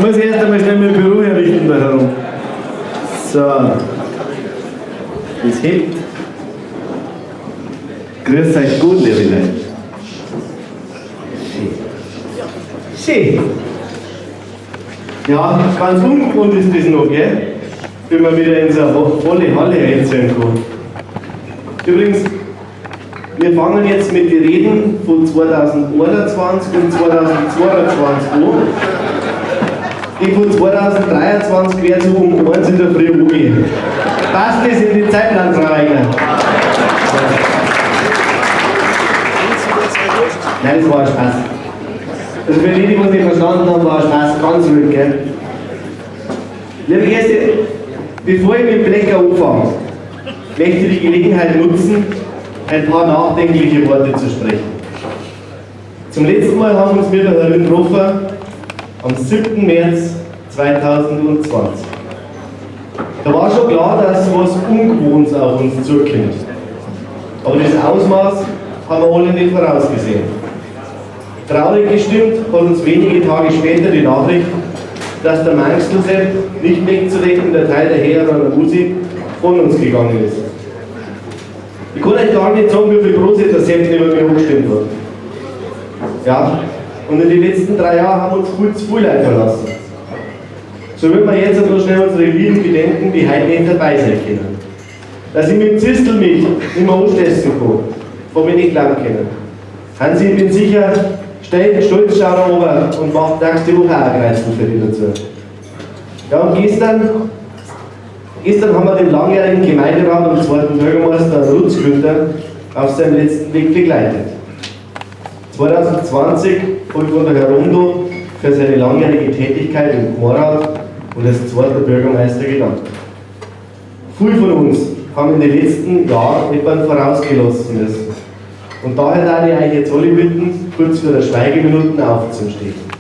Muss ich erst einmal schnell mein Büro herrichten da herum. So. Das hebt. Grüß euch gut, liebe Leute. Schön. Schön. Ja, ganz ungewohnt ist das noch, gell? Wenn man wieder in so eine volle Halle einziehen kann. Übrigens, wir fangen jetzt mit den Reden von 2021 und 2022 an. Die von 2023 wird so um 1 in der Früh angehen. Passt das in den Zeitplan, Frau Eigner? Nein, das war ein Spaß. Also für die, die es nicht verstanden haben, war ein Spaß, ganz ruhig, gell? Liebe Gäste, bevor ich mit Blecker anfange, möchte ich die Gelegenheit nutzen, ein paar nachdenkliche Worte zu sprechen. Zum letzten Mal haben uns wir da herin getroffen, am 7. März 2020. Da war schon klar, dass was Ungewohntes auf uns zukommt. Aber das Ausmaß haben wir alle nicht vorausgesehen. Traurig gestimmt hat uns wenige Tage später die Nachricht, dass der Mangstl-Sepp, nicht wegzudenken, der Teil der Heeraner Musik, von uns gegangen ist. Ich kann euch gar nicht sagen, wie viel Große der Sepp neben mir angestimmt hat. Ja, und in den letzten 3 Jahren haben uns viel zu viel Leute verlassen. So will wir jetzt noch schnell unsere Lieben gedenken, die heute nicht dabei sein können. Dass ich mit dem Zistel mich nicht mehr anstessen kann, von mir nicht glauben können. Hansi, ich bin sicher, stolz schaut er runter und macht nächste Woche auch ein Kreuzl für die dazu. Ja, und gestern haben wir den langjährigen Gemeinderat und zweiten Bürgermeister Lutz Günther auf seinem letzten Weg begleitet. 2020 wurde von der Herr Rondo für seine langjährige Tätigkeit im Gemeinderat und als zweiter Bürgermeister gedankt. Viele von uns haben in den letzten Jahren etwas vorausgelassen müssen. Und daher darf ich euch jetzt alle bitten, kurz für eine Schweigeminute aufzustehen.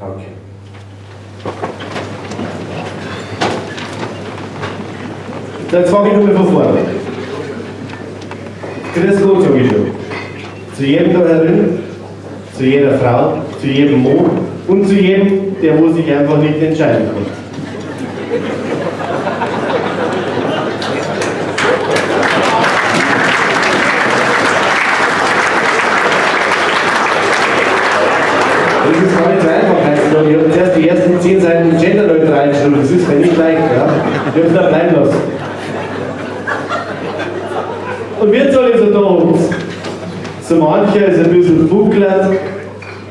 Danke. So, jetzt fange ich nochmal von vorne. Grüß Gott, sag ich schon. Zu jedem da herin, zu jeder Frau, zu jedem Mann und zu jedem, der wo sich einfach nicht entscheiden kann. Das ist gar nicht so einfach, heutzutage. Ich habe zuerst die ersten 10 Seiten genderneutral geschrieben, das ist ja nicht leicht, ja. Ich hab's da bleiben lassen. Und wir sollen so da uns. So mancher ist ein bisschen fucklert,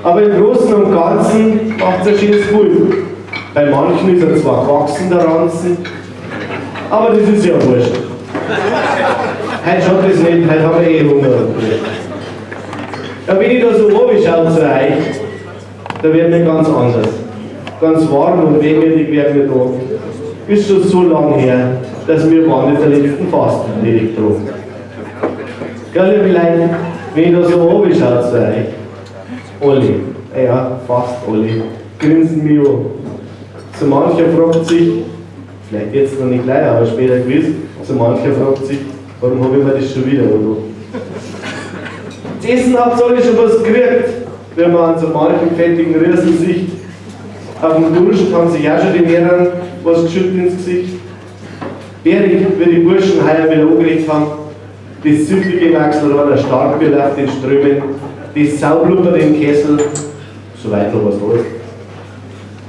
aber im Großen und Ganzen macht's ein schönes Bild. Bei manchen ist er zwar gewachsen, der Ranzen, aber das ist ja wurscht. Heute schaut das nicht, heute haben wir eh Hunger. Ja, wenn ich da so runterschaue zu euch, da werden wir ganz anders. Ganz warm und wehmütig werden wir da. Ist schon so lange her, dass wir waren in der letzten Fastenpredigt dran. Ja, liebe Leute, wenn ich da so runterschaue zu euch, alle, ja, fast alle, grinsen mich an. So mancher fragt sich, vielleicht jetzt noch nicht gleich, aber später gewiss, so mancher fragt sich, warum hab ich mir das schon wieder angetan? Das Essen habt ihr alle schon was gekriegt, wenn man an so manchem fettigen Riesel sieht. Auf dem Durst haben sich auch schon die Mehreren was geschüttet ins Gesicht. Während wir die Burschen heuer wieder angerichtet haben, das süffige Maxl war der stark auf den Strömen, das Saublubbert im Kessel, soweit noch was da ist.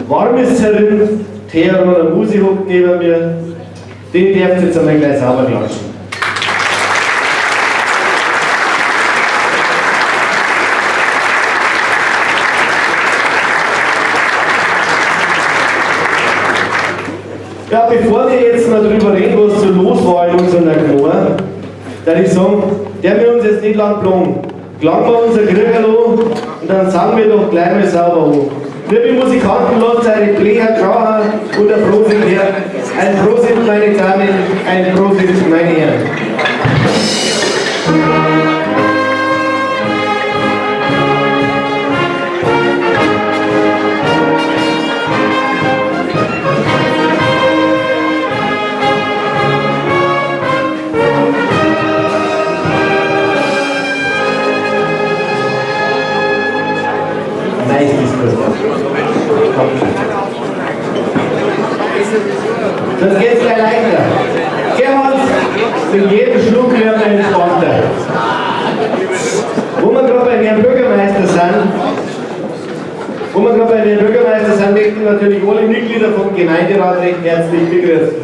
Warm ist es herin, Thea und der Musi hockt neben mir, den dürft ihr jetzt einmal gleich sauber klatschen. Ja, bevor wir jetzt noch drüber reden, was so los war in unserer Gemeinde, da ich sagen, der wir uns jetzt nicht lang plagen. Klangen wir unser Kriegerl an und dann sagen wir doch gleich mal sauber an. Liebe Musikanten, lasst eure Blecher krachen und ein Prosit her. Ein Prosit, meine Damen, ein Prosit, meine Herren. Sonst geht's gleich leichter. Gerhard, mit jedem Schluck wird man entspannter. Wo wir gerade bei Herrn Bürgermeister sind, möchten ich natürlich alle Mitglieder vom Gemeinderat recht herzlich begrüßen.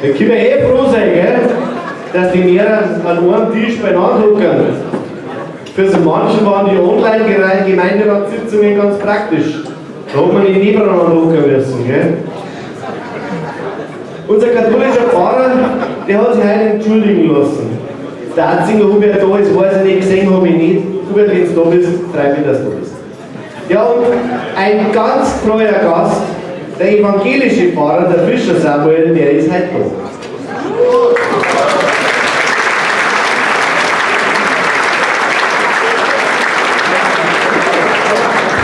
Da können wir eh froh sein, gell? Dass die mehreren an einem Tisch beieinander hocken. Für so manchen waren die Online-Gemeinderatssitzungen ganz praktisch. Da hat man nicht nebeneinander hocken müssen. Gell? Unser katholischer Pfarrer, der hat sich heute entschuldigen lassen. Der Atzinger Hubert da ist, weiß ich nicht, gesehen habe ich nicht. Hubert, wenn du da bist, freut mich, dass du da bist. Ja, und ein ganz treuer Gast, der evangelische Pfarrer, der Fischer Samuel, der ist heute da.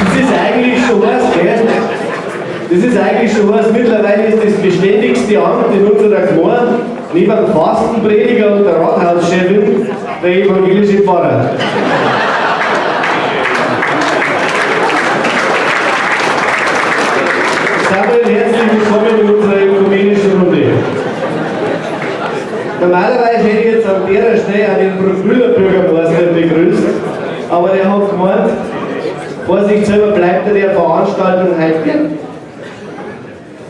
Das ist eigentlich schon was, gell? Das ist eigentlich schon was. Mittlerweile ist das beständigste Amt in unserer Gemeinde, neben dem Fastenprediger und der Rathauschefin, der evangelische Pfarrer. Samuel, herzlich willkommen in unserer ökumenischen Runde. Normalerweise hätte ich jetzt an der Stelle auch den Bruckmüller Bürgermeister begrüßt, aber der hat gemeint, vorsichtshalber bleibt er der Veranstaltung heute fern.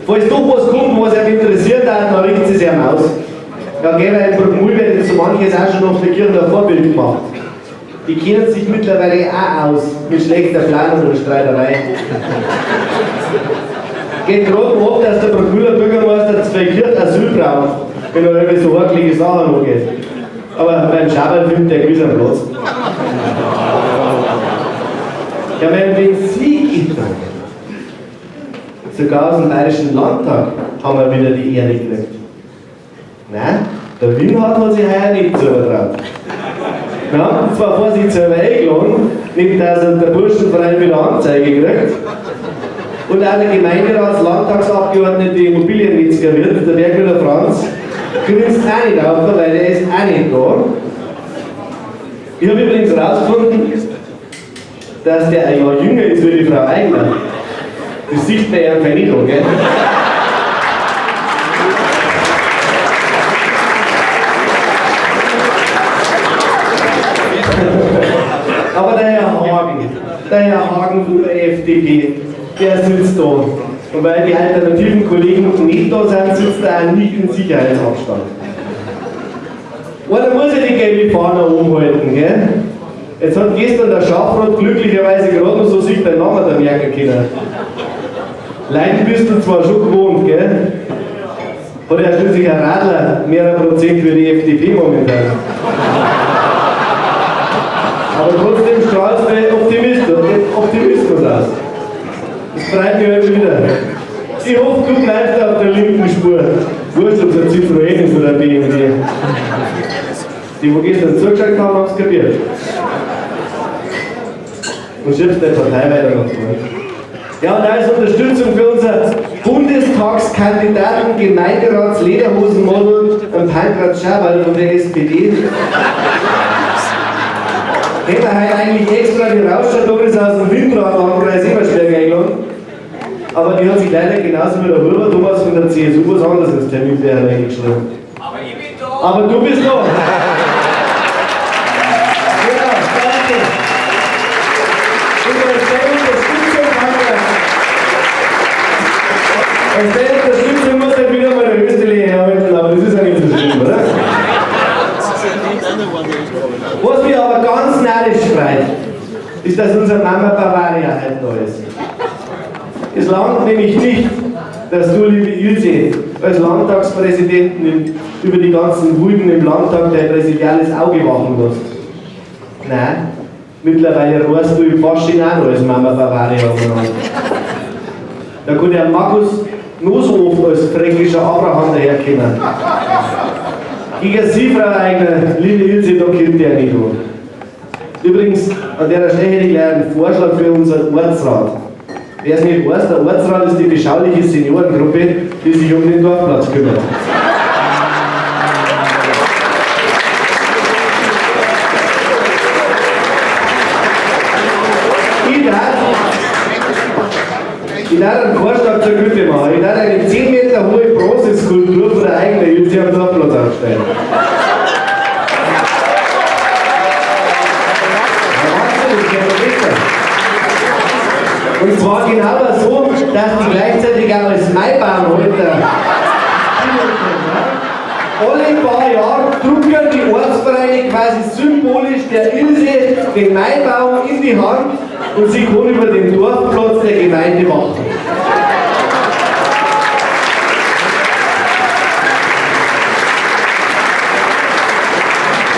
Falls doch was kommt, was ihn interessiert hat, dann regt es ihm aus. Ja, gell, weil in Bruckmühl wird jetzt so manches auch schon auf der Kirche ein Vorbild gemacht. Die kennen sich mittlerweile auch aus mit schlechter Planung und Streiterei. Geht gerade ab, dass der Bruckmüller Bürgermeister zu viel Kirche Asyl braucht, wenn er irgendwie so hakelige Sachen angeht. Aber beim Schaberl findet der gewiss einen Platz. Ja, wenn Sie geht, sogar aus dem Bayerischen Landtag haben wir wieder die Ehre gekriegt. Nein, der Winhart hat sich heuer nicht zugetraut. Wir haben zwar vorsichtshalber eingeladen, nicht dass er der Burschenverein wieder Anzeige kriegt. Und auch der Gemeinderats-Landtagsabgeordnete Immobilienmetzger wird, der Bergmüller Franz, grinst auch nicht auf, weil er ist auch nicht da. Ich habe übrigens herausgefunden, dass der ein Jahr jünger ist wie die Frau Eigner. Das sieht man ja einfach nicht an, gell? Aber der Herr Hagen von der FDP, der sitzt da. Und weil die alternativen Kollegen nicht da sind, sitzt er auch nicht in Sicherheitsabstand. Einer muss ja die gelbe Fahne oben halten, gell? Jetzt hat gestern der Schafrat glücklicherweise gerade noch so sich deinen Namen da merken können. Leiden bist du zwar schon gewohnt, gell? Hat ja schließlich ein Radler mehrere Prozent für die FDP momentan. Aber trotzdem strahlst du Optimismus aus. Das freut mich heute wieder. Ich hoffe, du bleibst auf der linken Spur. Wurscht, ob es ein Citroën ist oder ein BMW. Die, wo gestern zugeschaut haben, haben es kapiert. Und schiebst deine Partei weiter nach vorne. Ja, und als Unterstützung für unser Bundestagskandidaten Gemeinderats-Lederhosenmodel Pankraz Schaberl von der SPD hätten wir heute eigentlich extra die Rauscher Doris aus dem Windrad Landkreis Ebersberg eingeladen. Aber die hat sich leider genauso wie der Huber Thomas von der CSU was anderes ins Terminbär reingeschrieben. Aber ich bin da! Aber du bist da! Genau, danke! Und deine Unterstützung muss halt wieder mal der Österle herhalten, aber das ist ja nicht so schlimm, oder? Was mich aber ganz narrisch freut, ist, dass unsere Mama Bavaria heute da ist. Es langt nämlich nicht, dass du, liebe Ilse, als Landtagspräsidentin über die ganzen Wulden im Landtag dein präsidiales Auge wachen lässt. Nein, Mittlerweile rohrst du im Fasching auch noch als Mama Bavaria umeinander. Da kann der Markus nur so oft als fränkischer Abraham daherkommen. Gegen Sie, Frau Eigner, liebe Ilse, da kommt der nicht an. Übrigens, an der Stelle hätte ich gleich einen Vorschlag für unseren Ortsrat. Wer es nicht weiß, der Ortsrat ist die beschauliche Seniorengruppe, die sich um den Dorfplatz kümmert. Ich darf einen Vorschlag zur Güte machen. Ich darf eine 10 Meter hohe Bronzeskulptur von der eigenen Ilse am Dorfplatz aufstellen. Und zwar genau so, dass die gleichzeitig auch als Maibaumhalter alle paar Jahre drucken die Ortsvereine quasi symbolisch der Ilse den Maibaum in die Hand und sie kann über den Dorfplatz der Gemeinde wachen.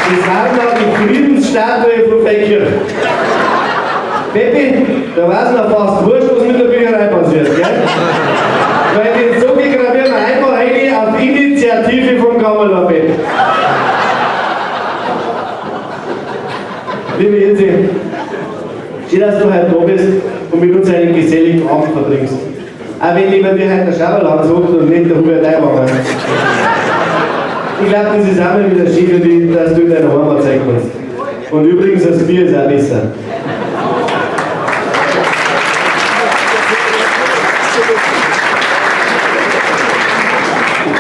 Das war dann die Friedensstatue von Feldkirch. Peppi, da war's noch fast wurscht, was mit der Bücherei passiert, gell? Weil den Sockel gravieren wir einfach rein auf Initiative vom Kammerlappe. Liebe Ilse, schön, dass du heute da bist und mit uns einen geselligen Abend verbringst. Auch wenn lieber dir heute der Schaberl sagt und nicht der Hubert Aiwanger. Ich glaube, das ist auch mal wieder schön für dich, dass du in deiner Heimat sein kannst. Und übrigens, das Bier ist auch besser.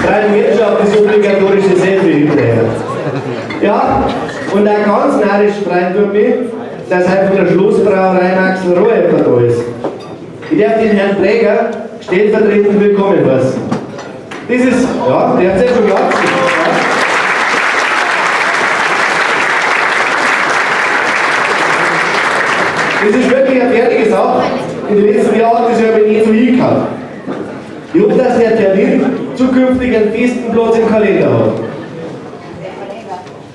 Freue mich jetzt schon auf das obligatorische Selfie hinterher. Ja, und auch ganz narrisch freut tut mich, dass heute von der Schlossbrauerei Maxl Rohräfer da ist. Ich darf den Herrn Träger stellvertretend willkommen heißen. Das ist, ja, der hat sich schon geglaubt. Das ist wirklich eine fertige Sache. In den letzten Jahren hat das ja bei nie so hingehauen. Ich hoffe, dass der Termin zukünftig einen festen Platz im Kalender hat.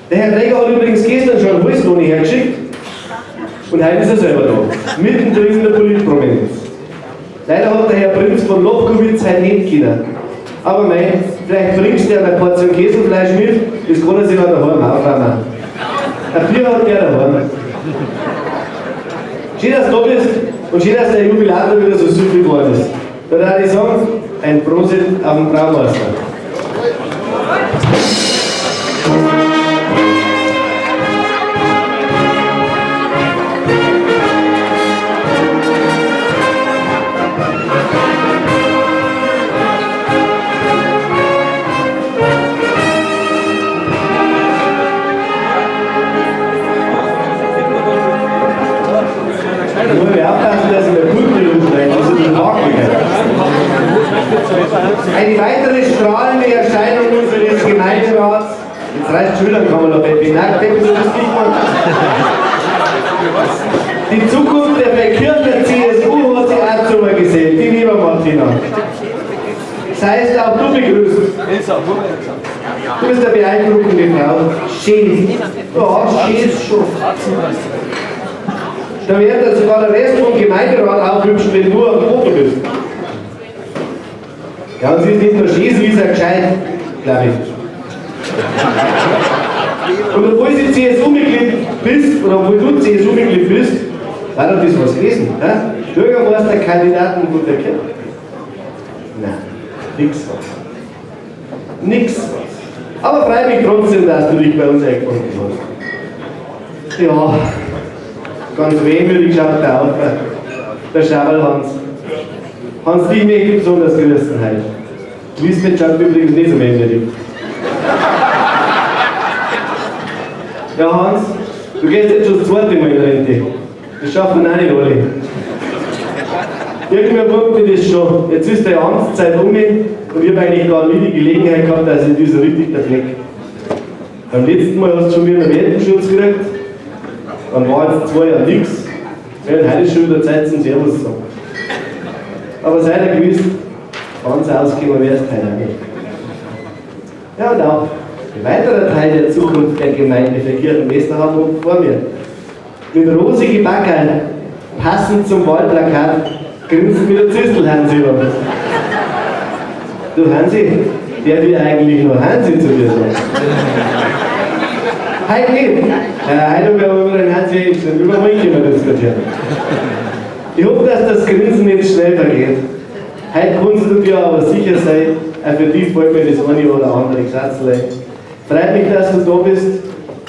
Der Herr Träger hat übrigens gestern schon einen Holzlohn hergeschickt und heute ist er selber da, mittendrin in der Politprominenz. Leider hat der Herr Prinz von Lobkowitz heute nicht können. Aber mei, vielleicht bringst du ja eine Portion Käsefleisch mit, das kann er sich auch daheim aufwärmen. Ein Bier hat der daheim. Schön, dass du da bist und schön, dass der Jubilator wieder so süffig geworden ist. Da würde ich sagen, ein Prosit auf den Braumeister. Ich muss mir aufpassen, dass ich mir Pulk nicht umschneide, das ist ein Haken. Eine weitere strahlende Erscheinung unseres Gemeinderats. Jetzt reißt schon wieder ein Kamera, Peppi. Nein, Peppi, du bist nicht mal. Die Zukunft der Feldkirchner CSU hat sich auch zu mir gesehen, die liebe Martina. Sei es auch du begrüßt. Du bist eine beeindruckende Frau. Schön. Ja, schön ist schon. Da wird dann sogar der Rest vom Gemeinderat aufhübschen, wenn du am Foto bist. Ja, und sie ist nicht nur schön, sie ist auch gescheit, glaube ich. Und obwohl sie CSU-Mitglied bist, oder obwohl du CSU-Mitglied bist, war doch das was gewesen, ne? Bürgermeisterkandidaten von der Kirche. Nein, nix was. Nix was. Aber freue mich trotzdem, dass du dich bei uns eingefunden hast. Ja, ganz wehmütig schaut der auf, der Schaberl Hans. Hans, dich möchte ich besonders grüßen heute. Lisbeth schaut übrigens nicht so wehmütig. Ja, Hans, du gehst jetzt schon das zweite Mal in Rente. Das schaffen auch nicht alle. Irgendwie wurmt mich das schon. Jetzt ist die Amtszeit um mich und ich habe eigentlich gar nie die Gelegenheit gehabt, dass ich die so richtig erflecke. Beim letzten Mal hast du schon wieder einen Weltenschutz gekriegt. Dann war jetzt 2 Jahre nichts. Ja, und heute ist schon wieder Zeit zum Servus sagen. Aber sei dir gewiss, ganz ausgekommen wärst du heute auch nicht. Ja, und auch ein weiterer Teil der Zukunft der Gemeinde Feldkirchen-Westerham vor mir. Mit rosigen Backern, passend zum Wahlplakat, grinst mir der Zistel Hansi an. Du Hansi, der will eigentlich nur Hansi zu dir sagen. Heute nicht. Heute haben wir über den Hansi schon über mich können wir diskutieren. Ich hoffe, dass das Grinsen nicht schnell vergeht. Heute kannst du dir aber sicher sein, auch für dich fällt mir das eine oder andere Gesatzle. Freut mich, dass du da bist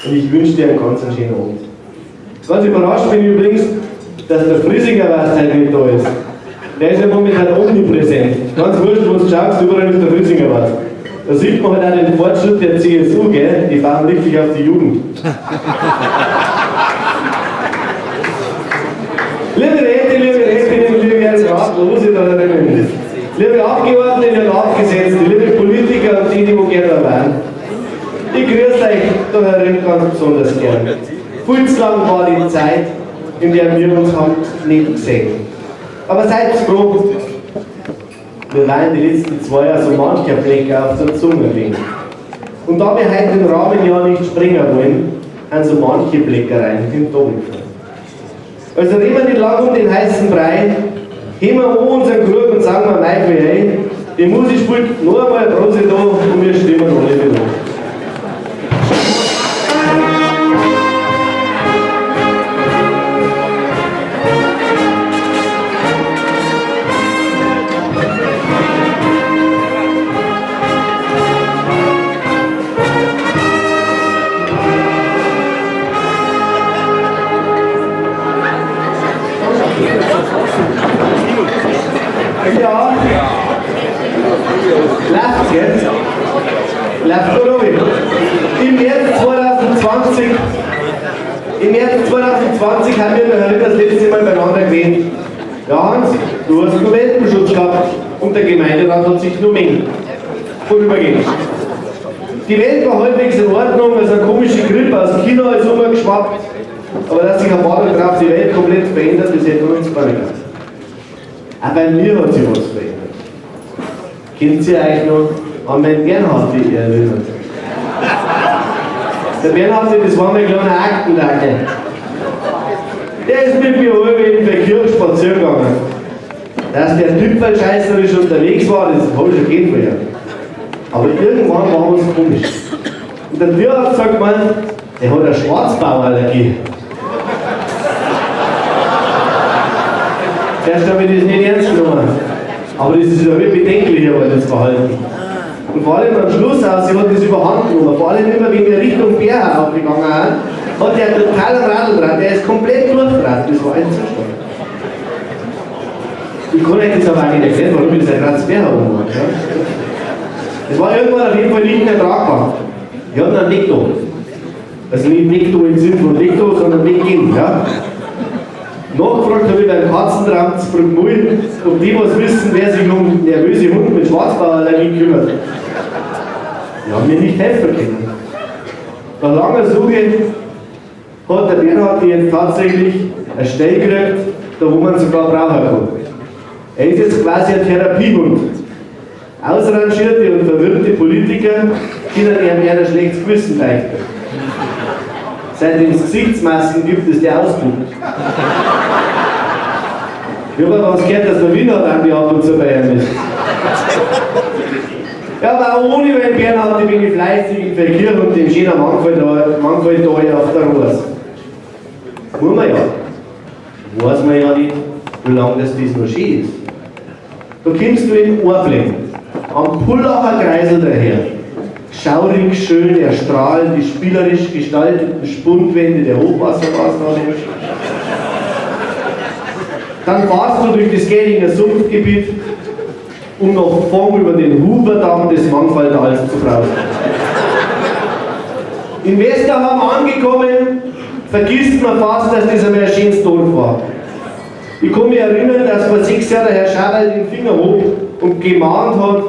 und ich wünsche dir einen ganz schönen Abend. Ganz überrascht bin ich übrigens, dass der Friesinger Weißt heute nicht da ist. Der ist ja momentan omnipräsent. Ganz wurscht, wo du schaust, überall ist der Friesinger Weißt. Da sieht man halt auch den Fortschritt der CSU, gell? Die fahren richtig auf die Jugend. Liebe Räte, liebe Rätinnen, liebe Ratlose da drinnen, liebe Abgeordnete und Abgesetzte, liebe Politiker und die, die wo gerne waren. Ich grüße euch da herin ganz besonders gern. Viel zu lang war die Zeit, in der wir uns haben nicht gesehen. Aber seid froh, wir waren die letzten 2 Jahre so mancher Fleck auf der Zunge liegen. Und da wir heute den Rahmen ja nicht springen wollen, haben so manche Bleckereien hintergefahren. Also reden wir nicht lang um den heißen Brei, heben wir an unseren Krug und sagen wir Mai für hey, die Musik spielt nur einmal Brose da und wir stimmen alle wieder. Ja. Läuft, gell? Läuft gut, Robi. Im März 2020 haben wir das letzte Mal beieinander gewesen. Ja, Hans, du hast nur Welpenschutz gehabt und der Gemeinderat hat sich nur mengt. Vorübergehend. Die Welt war halbwegs in Ordnung, also eine komische Grippe aus China ist umgeschwappt. Aber dass sich am Morgen drauf die Welt komplett verändert, das hätte uns gar nicht gedacht. Auch bei mir hat sich was verändert. Kennt ihr euch noch an meinen Bernhard erinnern? Der Bernhard, das war mein kleiner Aktendackel. Der ist mit mir halb in der Kirche spazieren gegangen. Dass der Typ scheißerisch unterwegs war, das habe ich schon gehört vorher. Aber irgendwann war was komisch. Und der Tierarzt sagt mal, der hat eine Schwarzbauallergie. Erst habe ich das nicht ernst genommen. Aber das ist ja wirklich bedenklich, aber das Verhalten. Und vor allem am Schluss aus, sie hat das überhand genommen. Vor allem immer, wenn wir Richtung Bärhau aufgegangen sind, hat der total am Radl dran. Der ist komplett durchgerannt. Das war ein Zustand. Ich kann euch das aber auch nicht erklären, warum ich das ein Graz Bärhau gemacht habe. Das war irgendwann auf jeden Fall nicht mehr tragbar. Ich hab dann Nekto. Also nicht Nekto im Sinn von Nekto, sondern weggehen. Ja? Nachgefragt habe ich beim Katzentraum zu Bruckmühl, ob die was wissen, wer sich um nervöse Hunde mit Schwarzbauallergie kümmert. Die haben mir nicht helfen können. Nach langer Suche hat der Bernhard jetzt tatsächlich eine Stelle gekriegt, da wo man sogar brauchen kann. Er ist jetzt quasi ein Therapiehund. Ausrangierte und verwirrte Politiker können ihm ein schlechtes Gewissen beichten. Seitdem es Gesichtsmasken gibt, ist der ausgebucht. Ich habe aber was gehört, dass der Wiener Andi ab und zu bei ihm ist. Ja, aber auch ohne meinen Bernhard, bin ich fleißig im Verkehr und dem schönen Mangfalltal auf der Rose. Muss man ja. Weiß man ja nicht, wie lange das noch schön ist. Da kommst du in Ohrflecken, am Pullacher Kreisel daher. Schaurig schön erstrahlen die spielerisch gestalteten Spundwände der Hochwassermaßnahme. Dann fahrst du durch das Gählinger Sumpfgebiet, um noch vorn über den Huberdamm des Mangfalltals zu brausen. In Westerham angekommen, vergisst man fast, dass das einmal ein schönes Dorf war. Ich kann mich erinnern, dass vor 6 Jahren der Herr Schaberl den Finger hob und gemahnt hat,